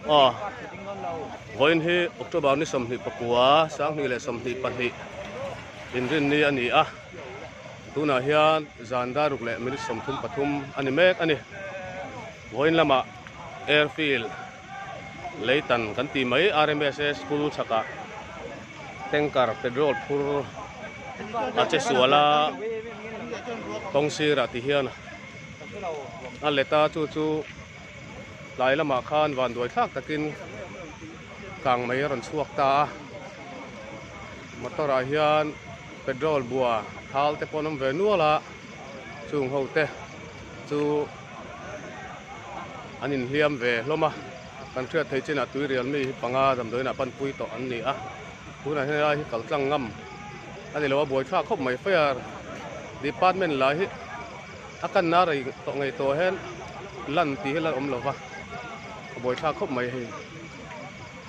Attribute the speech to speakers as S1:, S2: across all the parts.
S1: Aw vawiin hi October ni 29 2022 inrinni a ni a tunah hian zan dar ruk leh minute 33 a ni mek a ni vawiin lamah airfield leitan kan tih mai R_M_S_A school chhakah tanker petrol phur a che sual a kawng sirah ti hian a let a chu chu. Tlai lamah khan vanduai thlak takin kang mai a rawn chhuak ta a, motor ah hian petrol bua thal te pawh an awm ve nual a, chung ho te chu an inhliam ve hlawm a, kan hriat theih chinah tuirial mi hi panga damdawiin ah panpui tawh an ni a, tunah hian helai hi kal tlang ngam a ni lo a buaithlak khawp mai fire department lah hi. A kanna rei tawh ngei tawh hian lan tih hi lan awm lova a buaithlak khawp mai hei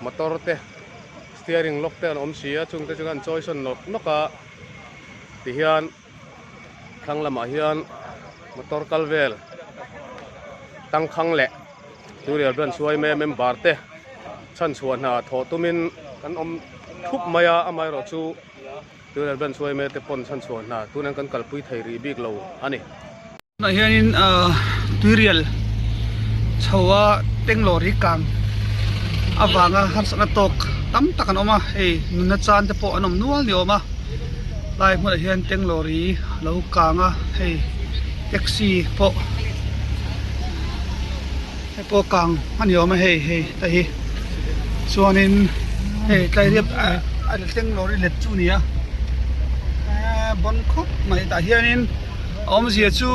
S1: motor te steering lock te an awm si a chung te chu an chawi sawn nawk nawk a tihian thlang lamah hian motor kal vel tangkhang leh turial branch yma member te chhanchhuah hna thawh tumin kan awm thup mai a amaherawhchu. Tuna ban chhuai mai te pawn chhan chhuah hna tunan kan kalpui thei rih bik lo a ni.
S2: Tunah hianin tuirial chho a tenglawri kang avanga harsatna tawk tam tak an awm a, hei nunna chan te pawh an awm nual ni awm a, lai hmunah hian tenglawri a lo kang a, hei taxi pawh hei pawh kang a ni awm a hei hei te hi chuanin hei tlai riap a thleng lawr i let chu a ni a eee bon khawp mai tah hianin a awmzia chu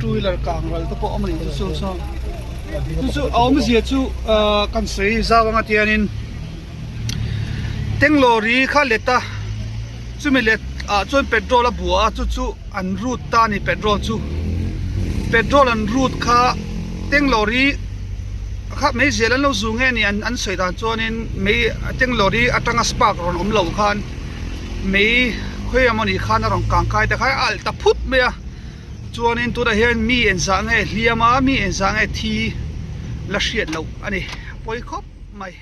S2: two wheeler kang ral te pawh a awm a ni chu chu chu chu a awmzia chu ahh kan sawi zau anga tianin tenglawri kha let a chumi let ah chuan petrol a bua a chu chu. An route ta ni petrol chu petrol an route kha tenglawri kha meizial an lo zu nge ni an an sawi dan chuanin mei tenglawri atanga spark rawn awm lo khan mei khawi emawni khan a rawn kang kai ta kha a alh ta phut mai a chuanin tunah hian mi engzah nge hliam a mi engzah nge thi la hriat loh a ni pawi khawp mai.